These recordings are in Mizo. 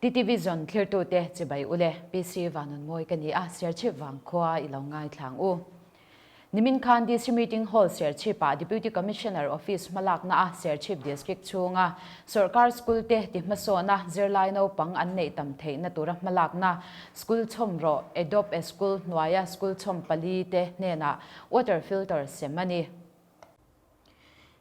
TTV zawn thlirtute chibai ule, PC Vanunmawi ka ni a, Serchhip vangkhua i lo ngaithlang u. Nimin khan DC Meeting Hall Serchhip-ah Deputy Commissioner Office hmalakna a Serchhip District chhunga sawrkar school te ti hmasawna zirlai naupang an neih tam theihna tura hmalakna School chhawm rawh Adopt a School hnuaia school chhawm pali te hnenah water filter sem a ni.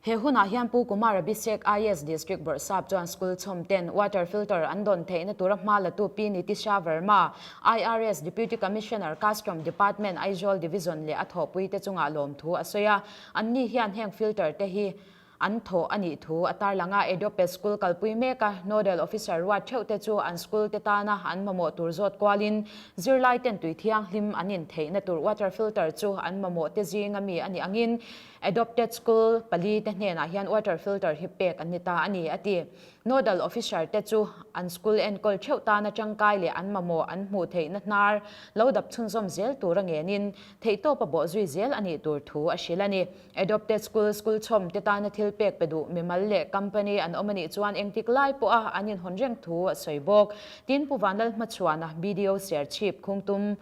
He hunah hian Pu Kumar Abhishek IAS District Bawrhsap chuan school chhawm ten water filter an dawn theihna tura hma latu Pi Nitisha Verma, IRS Deputy Commissioner, Custom Department, Aizawl Division leh a thawhpuite chungah lawmthu a sawi a. Anni hian heng filter te hi an thawh a nih thu a tarlang a. Adopt School kalpui meka Nodal Officer ruat theuh te chu an school te tana an mamawh tur zawt kualin zirlai ten tui thianghlim an in theihna tur water filter chu an mamawh te zinga mi a nih angin Adopted School pali te hnenah hian water filter hi pek an ni ta a ni, a ti. Nodal Officer te chu an school enkawl theuh tana tangkai leh an mamawh an hmuh theihna hnar lo dap chhunzawm zel tura ngenin theihtawp a bawh zui zel a nih tur thu a hrilh a ni. Adopted School, school chhawm te tana thil pek pe duh mimal leh company an awm a nih chuan engtik lai pawha an inhawn reng thu a sawi bawk. Tin, Pu Vanlalhmachhuana, BDO Serchhip, Khungtum,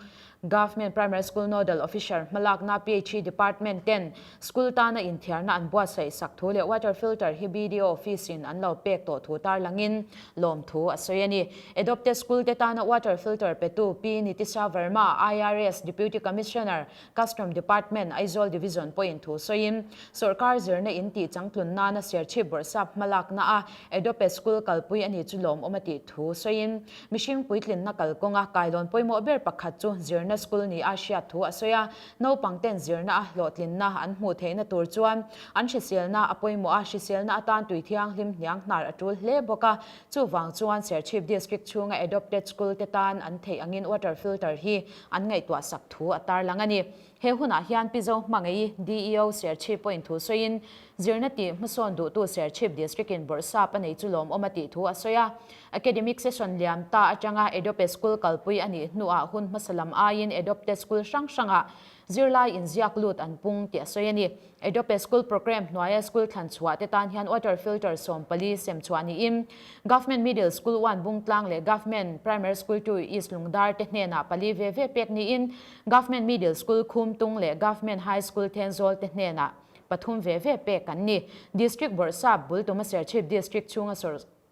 Government Primary School Nodal Officer hmalakna PHE Department ten school tana inthiarna an buatsaih sak thu leh water filter hi BDO Office in an lo pek tawh thu tarlangin lawmthu a sawi a ni. Adopted School te tana water filter petu Pi Nitisha Verma, IRS Deputy Commissioner, Custom Department, Aizawl Division pawhin thu sawiin sawrkar zirna in tih changtlun nana Serchhip Bawrhsap hmalakna a Adopted School kalpui a ni chu lawmawm a tih thu sawiin Mihring puitlinna kalkawnga kailawn pawimawh ber pakhat chu zirna school ni a hriat thu a sawi a, naupang ten zirna a hlawhtlinna an hmuh theihna tur chuan an hriselna a pawimawh a, hriselna atan tui thianghlim hniang hnar a tul hle bawk a, chuvang chuan Serchhip District chhunga Adopted School te tan an theih angin water filter hi an ngaihtuah sak thu a tarlang a ni. He hunah hian Pi Zo Hmangaih, DEO Serchhip pawhin thu sawiin, zirna tih hmasawn duhtu Serchhip District-in bawrhsap a nei chu lawmawm a tih thu a sawi a. Academic session liam ta atanga Adopt School kalpui a nih hnuah hun hmasa lam aiin Adopt School hrang hrangah zirlai inziak lut an pung tih a sawi a ni. Adopt School Programme hnuaia school thlan chhuah te tan hian water filter 14 sem chhuah niin Government Middle School 1 Bungtlang leh Government Primary School 2 East Lungdar te hnenah pali ve ve pek niin Government Middle School Khumtung leh Government High School Thenzawl te hnenah pathum ve ve pek an ni. District Bawrhsap bul tuma Serchhip District chhunga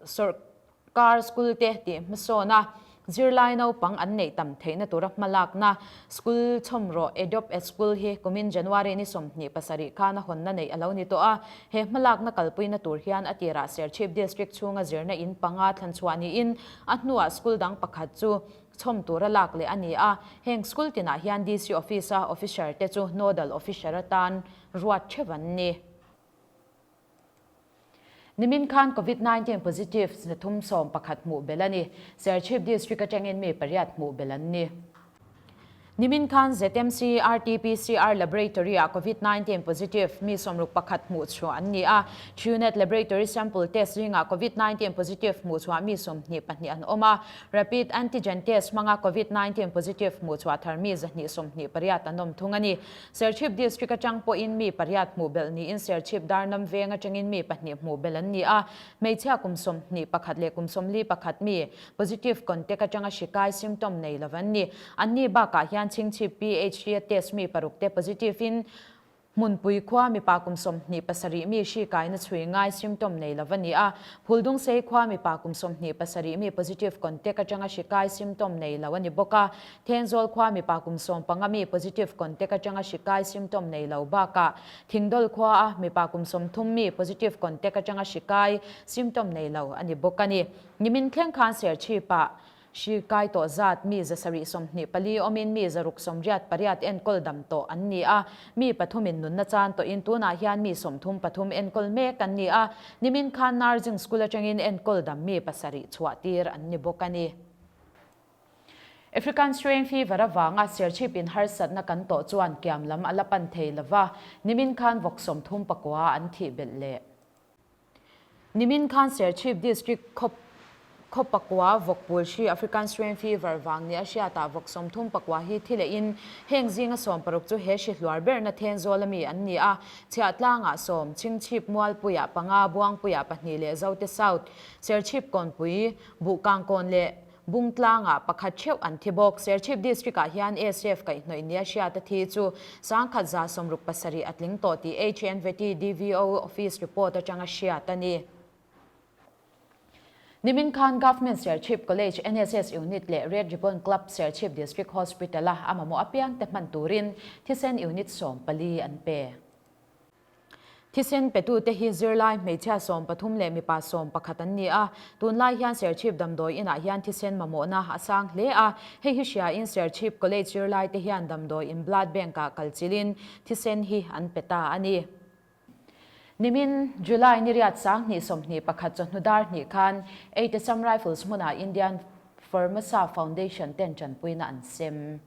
sawrkar school te tih hmasawn a, zirlai naupang an neih tam theihna tura hmalakna school chhawm rawh Adopt a School hi kumin January ni 27 khan a hawnna neih a lo ni tawh a. He hmalakna kalpuina tur hian a tirah Serchhip District chhunga zirna in panga thlanchhuah niin a hnuah school dang pakhat chu Chhawm tura lak leh a ni a, heng school tinah hian DC Office-a officer te chu nodal officer atan ruat theuh an ni. Nimin khan Covid 19 positive zathum 11 hmuh belh a ni. Serchhip District atangin mi pariat hmuh belh an ni. Nimin khan ZMC RT-PCR Laboratory-ah Covid 19 positive mi 61 hmuh chhuah an ni a. Truenat Laboratory sample test zingah Covid 19 positive hmuh chhuah mi 22 an awm a. Rapid Antigen Test hmanga Covid 19 positive hmuh chhuah thar mi 228 an awm thung a ni. Serchhip District atang pawhin mi pariat hmuh belh niin Serchhip Darnam veng atangin mi pahnih hmuh belh an ni a. Hmeichhia kum 21 leh kum 41 mi positive contact atanga hri kai symptom nei lo an ni. Anni bakah hian chhingchhip PHD a test mi paruk te positive in Hmunpui khua mipa kum 27 mi hri kaina chhui ngai symptom nei lo a ni a. Phuldungsei khua mipa kum 27 mi positive contact atanga hri kai symptom nei lo a ni bawk a. Thenzawl khua mipa kum 15 mi positive contact atanga hri kai symptom nei lo bakah Thingdawl khua a mipa kum 30 mi positive contact atanga hri kai symptom nei lo a ni bawk a ni. Nimin thleng khan Serchhip-ah hri kai tawh zat mi 724 awmin mi 688 enkawl dam tawh an ni a, mi pathumin nunna chan tawhin tunah hian mi 33 enkawl mek an ni a, nimin khan Nursing School atangin enkawl dam mi pasarih chhuah tir an ni bawk a ni. African Swine Fever avanga Serchhip in harsatna kan tawh chuan kiam lam a la pan thei lova, nimin khan vawk 39 an thih belh leh. Nimin khan Serchhip District khawp Khaw pakua vawk pul hri African Swine Fever vang nia hriatah vawk 30 pakua hi thi lehin heng zinga 16 chu he hri hluar berna Thenzawl ami an ni a, Chhiahtlangah sawm, Chhingchhip Mualpuiah panga, Buangpuiah pahnih leh Zote South, Serchhip Kawnpui, Buhkangkawn leh Bungtlangah pakhat theuh an thi bawk. Serchhip District-ah hian ASF kaihhnawih nia hriata thi chu 1167 a tling tawh tih HNVT DVO Office report atanga hriat a ni. Nimin khan Government Serchhip College NSS Unit leh Red Ribbon Club Serchhip District Hospital-a a mamawh apiang te hman turin thisen unit 14 an pe. Thisen petute hi zirlai hmeichhia 13 leh mipa 11 an ni a, tunlai hian Serchhip damdawi inah hian thisen mamawhna a sang hle a, hei hi hriain Serchhip College zirlaite hian damdawi in Blood Bank-ah kalchilhin thisen hi an pe ta a ni. Nimin July ni riat 2021 chawhnu dar hnih khan Eite Assam Rifles hmunah Indian Formosa Foundation ten tanpuina an sem.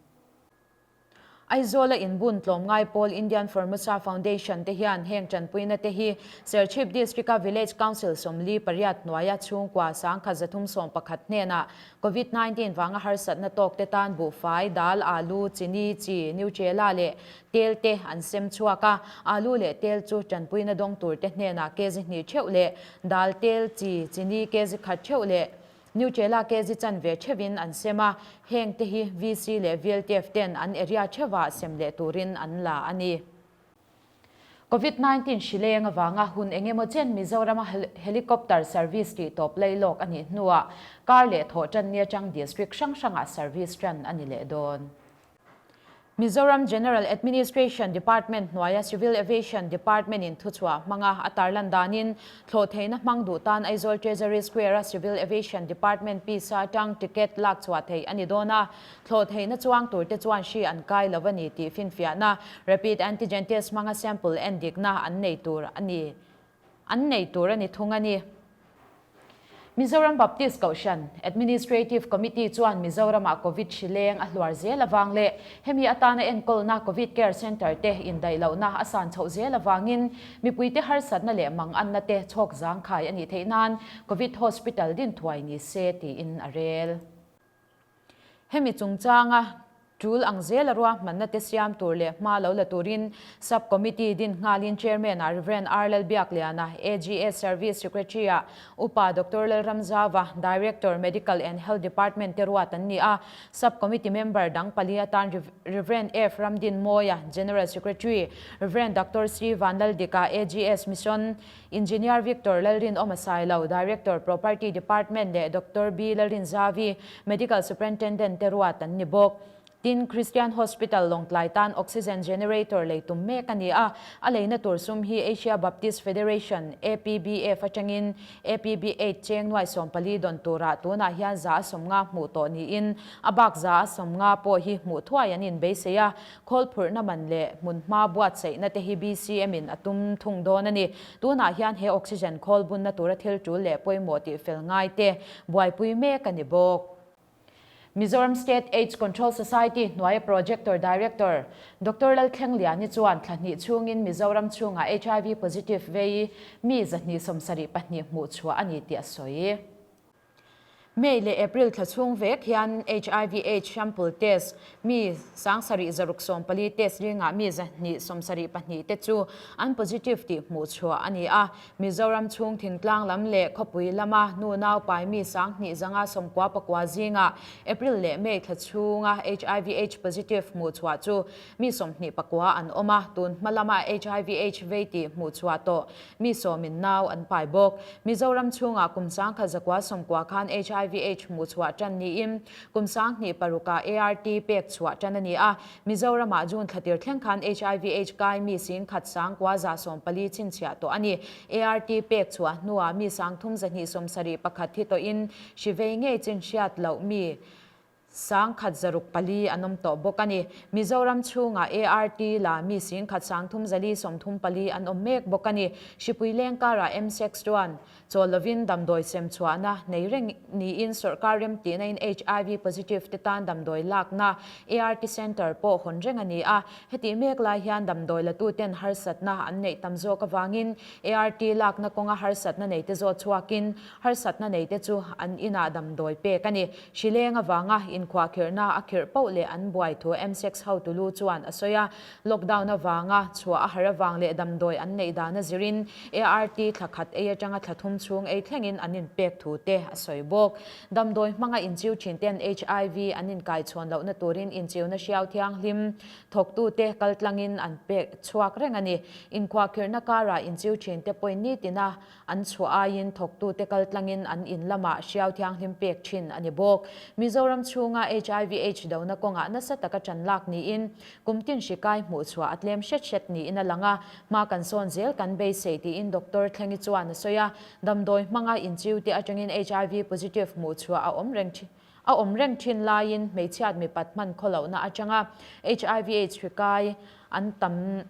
Aizawla inbun tlawmngai pawl Indian Formosa Foundation te hian heng tanpuina te hi Serchhip District-a Village Council 48 hnuaia chhungkua 1311 hnenah Covid 19 vanga harsatna tawk te tan buhfai, dal, alu, chini, chi, Nutella leh Tel te an sem chhuak a, alu leh tel chu tanpuina dawng tur te hnenah kg hnih theuh leh dal tel chi chini kg khat theuh leh Nutella kg chanve theuhin an sem a, heng te hi VC leh VLTF ten an area theuhah sem leh turin an la a ni. Covid 19 hri leng avanga hun eng emaw chen Mizorama helicopter service tih tawp lei lawk a nih hnuah kar leh thawh tan ni atang district hrang hrangah service tan a ni leh dawn. Mizoram General Administration Department hnuaia Civil Aviation Department-in thuchhuah hmanga a tarlan danin thlawh theihna hmang duh tan Aizawl Treasury Square-a Civil Aviation Department pisa atang ticket lak chhuah theih a ni dawn a, thlawh theihna chuang turte chuan hri an kai lo a ni tih finfiahna Rapid Antigen Test hmanga sample endikna an nei tur a ni an nei tur a ni thung a ni. Mizoram Baptist Kohhran Administrative Committee chuan Mizoramah Covid hri leng a hluar zel avang leh hemi atana enkawlna Covid Care Centre te indaih lohna a san chhoh zel avangin mipuite harsatna leh manganna te chhawk zangkhai a nih theih nan Covid Hospital din thuai ni se tiin a rel. Hemi chungchanga tul ang zela ruahmanna te siam tur leh hma lo la turin Sub Committee din nghalin Chairman-ah Rev. R. Lalbiakliana, AGS Service Secretary-ah Upa Doctor Lalramzava, Director, Medical and Health Department te ruat an ni a. Sub Committee member dang pali atan Rev. F. Ramdinmawia, General Secretary, Rev. Doctor C. Vanlaldika, AGS Mission Engineer Victor Lalrinawma Sailo, Director, Property Department leh Doctor B. Lalrinzavi, Medical Superintendent te ruat an ni bawk. Tin, Christian Hospital Lawngtlai tan Oxygen Generator lei tum mek a ni a, a leina tur sum hi Asia Baptist Federation, APBF, atangin APB eight cheng nuai 14 dawn turah tunah hian 150 hmuh tawh niin a bak 150 pawh hi hmuh thuai an inbeisei a, Khawl phurhna man leh hmunhma buatsaihna te hi BCM in a tum thung dawn a ni. Tunah hian he oxygen khawl bunna tura thil tul leh pawimawh tih fel ngai te buaipui mek a ni bawk. Mizoram State AIDS Control Society hnuaia Projector Director Doctor Lalthlengliani chuan thla hnih chhungin Mizoram chhungah HIV positive vei mi 274 hmuh chhuah a ni tih a sawi. May leh April thla chhung vek hian HIV AIDS sample test mi 7614 test ringah mi 274 te chu an positive tih hmuh chhuah a ni a. Mizoram chhung thingtlang lam leh khawpui lama nu nau pai mi 2599 zingah April leh May thla chhunga HIV AIDS positive hmuh chhuah chu mi 29 an awm a, tun hma lama HIV AIDS vei tih hmuh chhuah tawh Mi sawmin nau an pai bawk. Mizoram chhungah kum 1990 khan HIV AIDS hmuh chhuah tan niin kum 2006ah ART pek chhuah tan a ni a. Mizoramah June thla tir thleng khan HIV AIDS kai mi 10,914 chhinchhiah tawh a ni. ART pek chhuah hnuah mi 3271 thi tawhin hri vei ngei chin hriat loh mi. Sangkhat zaruk pali an awm tawh bawk a ni. Mizoram chhungah ART la mi singkhat sangthum zali 34 an awm mek bawk a ni. Hripui leng karah MSEX chuan chawl lovin damdawi sem chhuahna nei reng niin sawrkar remtihna in HIV positive te tan damdawi lakna ART Centre pawh hawn reng a ni a. Hetih mek lai hian damdawi latuten harsatna an neih tam zawk avangin ART lakna kawnga harsatna neite zawt chhuakin harsatna neite chu an inah damdawi pek a ni. Hrileng avanga inkhuahkhirhna a khirh poh leh an buai thu MSEX hotu lu chuan a sawi a. Lockdown avanga chhuah a har avang leh damdawi an neih dan a zirin ART thla khat ei atanga thla thum chhung ei thlengin an inpek thu te a sawi bawk. Damdawi hmanga inchiu thin ten HIV an inkaichhawn lohna turin inchiuna hriau thianghlim thawktute kaltlangin an pek chhuak reng a ni. Inkhuahkhirhna karah inchiu thin te pawhin nitina An chhuah aiin thawktute kaltlangin an in lamah hriau thianghlim pek thin a ni bawk. Mizoram chhunga HIV Aids dona kawngah nasa taka ṭan lak niin kum tin hri kai hmuh chhuah a tlem hret hret niin a lang a, hma kan sawn zel kan beisei tiin Doctor Thlengi chuan a sawi a, damdawi hmanga inchiute atangin HIV positive hmuh chhuah a awm reng thin a awm reng thin laiin hmeichhiat mipat hman khawlohna atanga HIV Aids hri kai an tam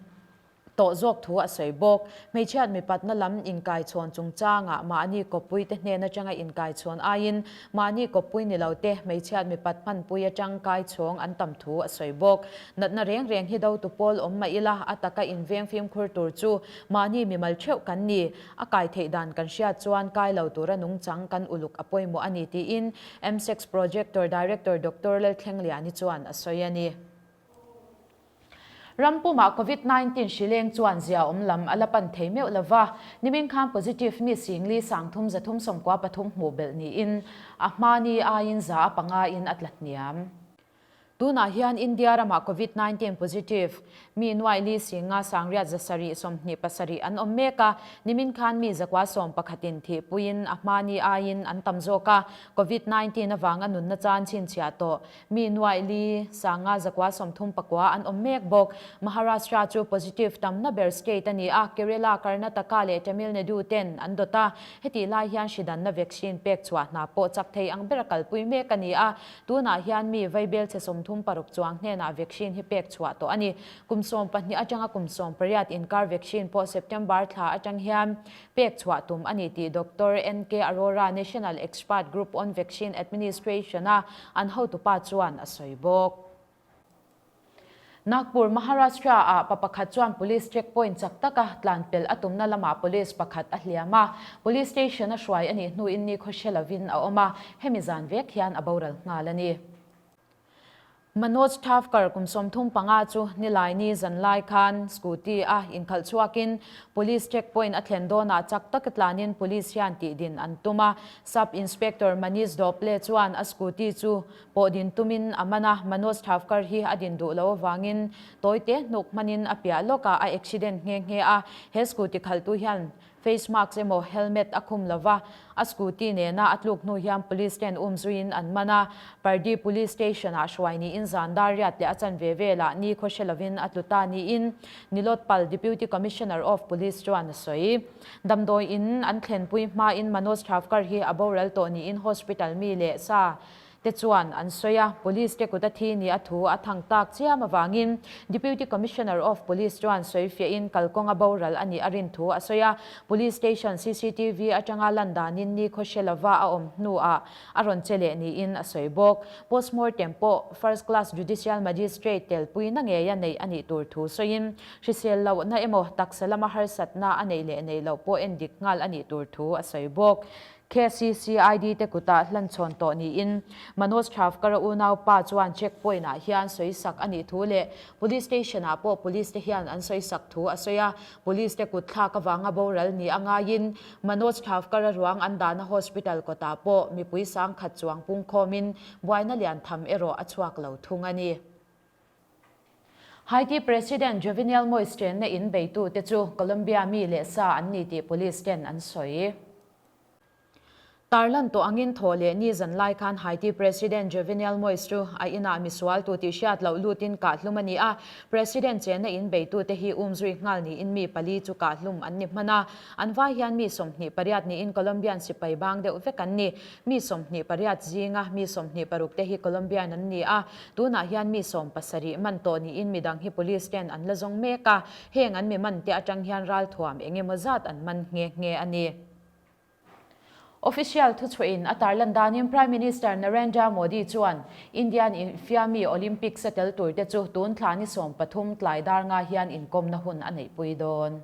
Tawh zawk thu a sawi bawk. Hmeichhiat mipatna lam inkaichhawn chungchangah mahni kawppuite hnen atanga inkaichhawn aiin mahni kawppui ni lote hmeichhiat mipat hmanpui atang kaichhawng an tam thu a sawi bawk. Natna reng reng hi dotu pawl awm mah ila a taka inveng fimkhur tur chu mahni mimal theuh kan ni. A kai theih dan kan hriat chuan kai lo tura nungchang kan uluk a pawimawh a ni tiin MSEX Projector Director Doctor Lalthlengliani chuan a sawi a ni. Ram pumah Covid 19 hri leng chuan zia awm lam a la pan thei meuh lo va, nimin khan positive mi singli sangthum zathum 93 hmuh belh niin a hmani aiin za a panga in a tla hniam. Tunah hian India ramah Covid 19 positive mi nuai li singa sangriat zasarih 27 an awm mek a, nimin khan mi zakua sawmpakhatin thihpuiin a hmani aiin an tam zawk a, Covid 19 avanga nunna chan chhinchhiah tawh Mi nuaih li, sanga zakua 39 an awm mek bawk. Maharashtra chu positive tamna ber state a ni a, Kerala, Karnataka leh Tamil Nadu ten an dawt a. Hetih lai hian hridanna vaccine pek chhuah hna pawh chak thei ang bera kalpui mek a ni a. Tunah hian mi vaibelchhe 36 chuang hnenah vaccine hi pek chhuah tawh a ni. Kum 12 atanga kum 18 inkar vaccine pawh September thla atang hian Pek chhuah tum a ni tih Doctor NK Arora, National Expert Group on Vaccine Administration-a an hotupa chuan a sawi bawk. Nagpur, Maharashtra-ah pa pakhat chuan police checkpoint chak taka tlan pelh a tumna lamah police pakhat a hliam a, police station-a hruai a nih hnuin nikhaw hre lovin a awm a, hemi zan vek hian a boral nghal a ni. Manoj Thavkar kum 35 chu Nilaini zan lai khan scooty a inkhalh chhuakin police checkpoint a thlen dawnah chak taka tlanin police hian tihdin an tum a. Sub Inspector Manish Dople chuan a scooty chu pawh din tumin a man a, Manoj Thavkar hi a din duh loh avangin tawite hnuk hmanin a piah lawkah a accident nghe nghe a. He scooty khalhtu hian Face mask emaw helmet a khum lova, a scooty nena a tluk hnu hian police ten umzuiin an man a, Pardi Police Station ah hruai niin zan dar riat leh a chanve velah ni khaw hre lovin a tlu ta niin Nilotpal Deputy Commissioner of Police chuan a sawi. Damdawi in an thlenpui hmain Manoj Thavkar hi a boral tawh niin hospital mi leh sa te chuan an sawi a, Police te kut a thi ni a thu a thang tak chiam avangin Deputy Commissioner of Police chuan sawi fiahin kalkawnga boral a nih a rin thu a sawi a, Police Station cctv atanga lan danin ni khaw hre lova a awm hnuah a rawn che leh niin a sawi bawk. Postmortem pawh First Class Judicial Magistrate telpuina ngeia neih a nih tur thu sawiin hrisel lohna emaw taksa lama harsatna a neih leh neih loh pawh endik nghal a nih tur thu a sawi bawk. KCCID te kutah hlanchhawn tawh niin Manoj Thavkar-a unaupa chuan check point-ah hian sawisak a nih thu leh Police Station-ah pawh Police te hian an sawisak thu a sawi a, Police te kut thlak avanga boral ni a ngaiin Manoj Thavkar-a ruang an dahna hospital kawtah pawh mipui sangkhat chuang pungkhawmin buaina lian tham erawh a chhuak lo thung a ni. Haiti President Jovenel Moise chenna in beitute chu Colombia mi leh sa an ni tih police ten an sawi. Tarlan tawh angin thaw leh ni zan lai khan Haiti President Jovenel Moise chu a inah misual tu tih hriat loh lutin kahhlum a ni a. President chenna in beitute hi umzui nghal niin mi pali chu kahhlum an ni hman a. An vai hian mi 28 niin Colombian sipai bang deuh vek an ni. Mi 28 zinga mi 26 te hi Colombian an ni a. Tunah hian mi 70 man tawh niin midang hi police ten an la zawng mek a. Heng an mi man te atang hian ralthuam eng emaw zat an man nghe nghe a ni. Official thuchhuahin a tarlan danin Prime Minister Narendra Modi chuan Indian infiami Olympics a tel turte chu tun thla ni 13 tlai dar nga hian inkawmna hun a neihpui dawn.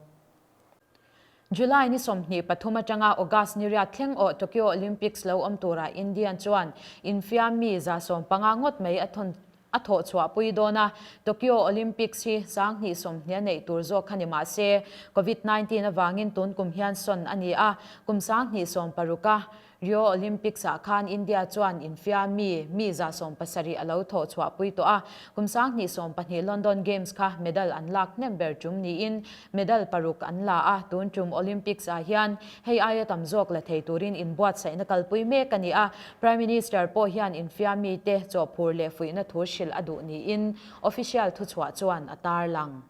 July ni 23 atanga August ni riat thleng awh Tokyo Olympics lo awm turah Indian chuan infiami 150 ngawt mai a thawn A thawh chhuah pui dawn a, Tokyo Olympics hi 2020 a neih tur zawk kha ni mah se, Covid 19 avangin tun kum hian sawn a ni a, kum 2016 a Rio Olympics ah khan India chuan infia mi mi 70 a lo thawh chhuah pui tawh a, kum 2012 London Games kha medal an lak hnem ber tum niin medal paruk an la a, tun tum Olympics ah hian hei aia tam zawk la thei turin inbuatsaihna kalpui mek a ni a, Prime Minister pawh hian infiamite chawhphur leh fuihna thu hrilh a duh niin official thuchhuah chuan a tarlang.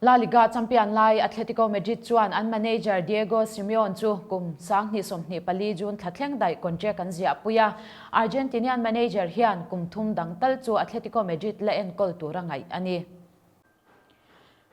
La Liga champion lai Atletico Madrid chuan an manager Diego Simeone chu kum 2024 June thla thleng daih contract an ziahpui a, Argentinian manager hian kum thum dang tal chu Atletico Madrid la enkawl tura ngaih a ni.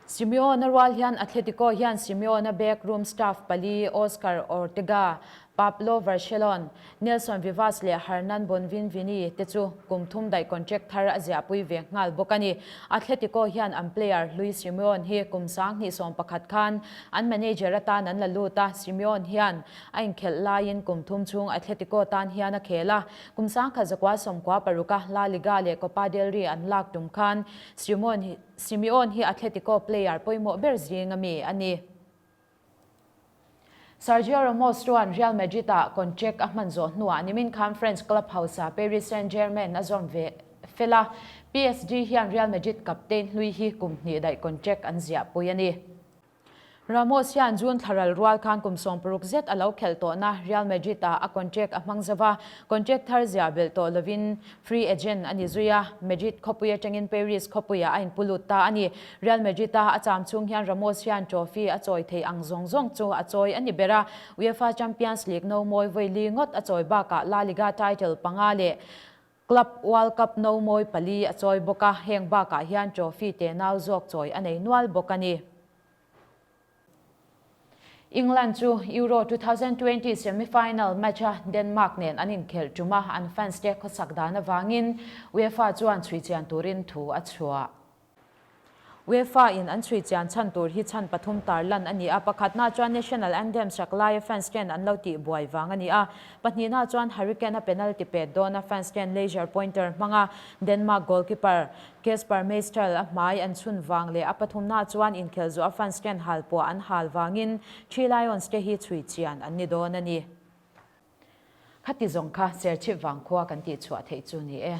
Simeone rual hian Atletico hian Simeone backroom staff pali Oscar Ortega, Pablo Varchelon, Nelson Vivas leh Hernan Bonvinvini te chu kum thum daih contract thar a ziahpui ve nghal bawk a ni. Atletico hian an player Luis Simeone hi kum 2011 khan an manager atan an la lut a, Simeone hian a inkhelh laiin kum thum chhung Atletico tan hian a khel a, kum 1996 a La Liga leh Copa del Rey an lak tum khan Simeone hi Atletico player pawimawh ber zing a mi a ni. Sergio Ramos chuan Real Madrid-ah contract a hman zawh hnuah nimin khan French club hausa Paris Saint-Germain a zawm ve fel a, PSG hian Real Madrid captain hlui hi kum hnih daih contract an ziahpui a ni. Ramos hian June thla ral rual khan kum 60 zet a lo khelh tawhna Real Madrid-ah a contract a hmang zova, contract thar zia belh tawh lovin free agent a ni zui a, Madrid khawpui atangin Paris khawpuiah a inpu lut ta a ni. Real Madrid-a a cham chhung hian Ramos hian trophy a chawi thei ang zawng zawng chu a chawi a ni ber a, UEFA Champions League no mawi vawi li ngawt a chawi bakah La Liga title panga leh Club World Cup no mawi pali a chawi bawk a, heng bakah hian trophy tenau zawk chawi a nei nual bawk a ni. England chu Euro 2020 semi-final match-a Denmark nen an inkhelh ṭum a, an fans te khawsak dan avangin UEFA chuan chhui chian turin thu a chhuah. UEFA in an chhui chian chhan tur hi chhan pathum tar lan a ni a, pakhatna chuan national anthem sak laia fans ten an lo tih buai vang a ni a, pahnihna chuan Harry Kane a penalty pet dawn a fans ten laser pointer hmanga Denmark goalkeeper Kasper Schmeichel a hmai an chhun vang leh a pathumna chuan inkhelh zawh a fans ten hal pawh an hal vangin Three Lions te hi chhui chian an ni dawn a ni. Khati zawng kha Serchhip vangkhua kan tih chhuah theih chu ni e.